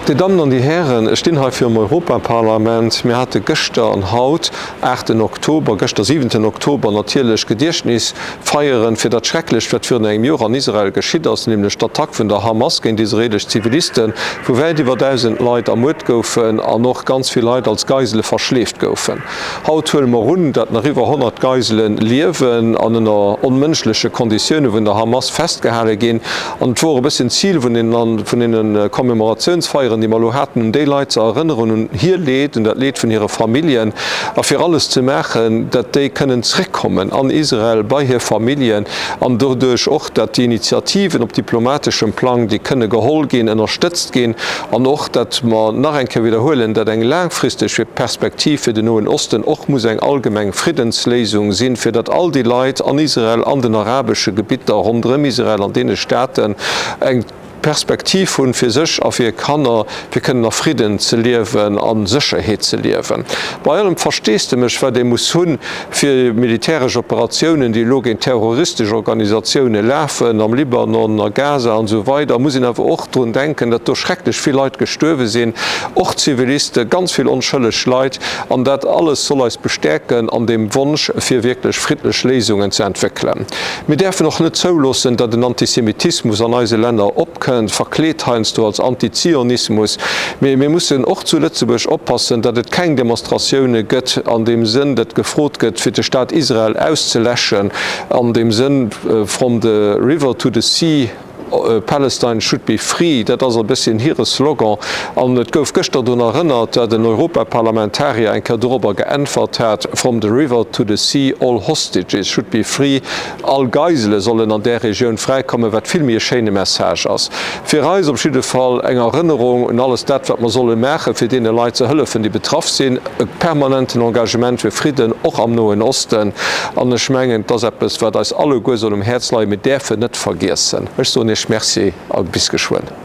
Dir Dammen an Dir Hären, ech stinn hei virum Europaparlament. Mir hate gëschter an haut, aachten Oktober, gëschter siwenten Oktober, natierlech Gediechtnisfeieren fir dat Schrecklecht, wat virun engem Joer an Israel geschitt ass, nämlech d'Attack vun der Hamas géint israelesch Zivilisten, wou wäit iwwer 1.000 Leit ermuert goufen an och ganz vill Leit als Geisele verschleeft goufen. Haut huele mer un, dat nach iwwer 100 Geisele liewen an ënner onmënschleche Konditioune vun der Hamas festgehale ginn. An et wor e bësschen d'Zil vun deene Commemoratiounsfeieren, déi mer elo haten, un déi Leit ze erënneren, un hir Leed, un dat Leed vun hire Familljen a fir alles ze maachen, dat déi kënnen zréckkommen an Israel bei hir Familljen an doduerch och, dat déi Initiativen op diplomateschem Plang, déi kënne geholl ginn, ënnerstëtzt ginn an och, dat mer nach eng Kéier widderhuelen, dat eng laangfristeg Perspektiv fir den Noen Osten och muss eng allgemeng Friddensléisung sinn, fir datt all déi Leit an Israel, an den arabesche Gebitter ronderëm Israel, an deene Staaten eng Perspektiv hunn, fir sech a fir hir Kanner, fir kënnen a Fridden ze liewen, a Sécherheet ze liewen. Bei allem Versteesdemech, wat ee muss hunn fir militäresch Operatiounen, déi elo géint terroristesch Organisatioune lafen, am Libanon, a Gaza an esou weider, muss een awer och drun denken, datt do schrecklech vill Leit gestuerwe sinn, och Zivilisten, ganz vill onschëlleg Leit. An dat alles soll eis bestäerken an deem Wonsch, fir wierklech friddlech Léisungen ze entwéckelen. Mir däerfen och net zouloossen, datt en Antisemitismus an eise Länner opkënnt, verkleet heiansdo als Antizionismus. Mee mir mussen och zu Lëtzebuerg oppassen, datt et keng Demonstratioune gëtt an deem Sënn, datt gefrot gëtt, fir de Staat Israel auszeläschen, an deem Sënn from the river to the sea, Palestine should be free, dat ass e bësschen hire Slogan. An et gouf gëschter drun erënnert, dat en Europaparlamentarier eng Kéier dorobber geäntwert hat, From the river to the sea, all hostages should be free. All Geisele sollen an där Regioun fräikommen, wat vill méi e schéine Message ass. Fir eis op jidde Fall eng Erënnerung un alles dat, wat mer solle maachen, fir deene Leit ze hëllefen, déi betraff sinn. E permanenten Engagement fir Fridden, och am Noen Osten. An ech mengen, et ass eppes, wat eis alleguer soll um Häerz leien. Mir däerfen net vergiessen. Ech soen Iech Merci a bis geschwënn.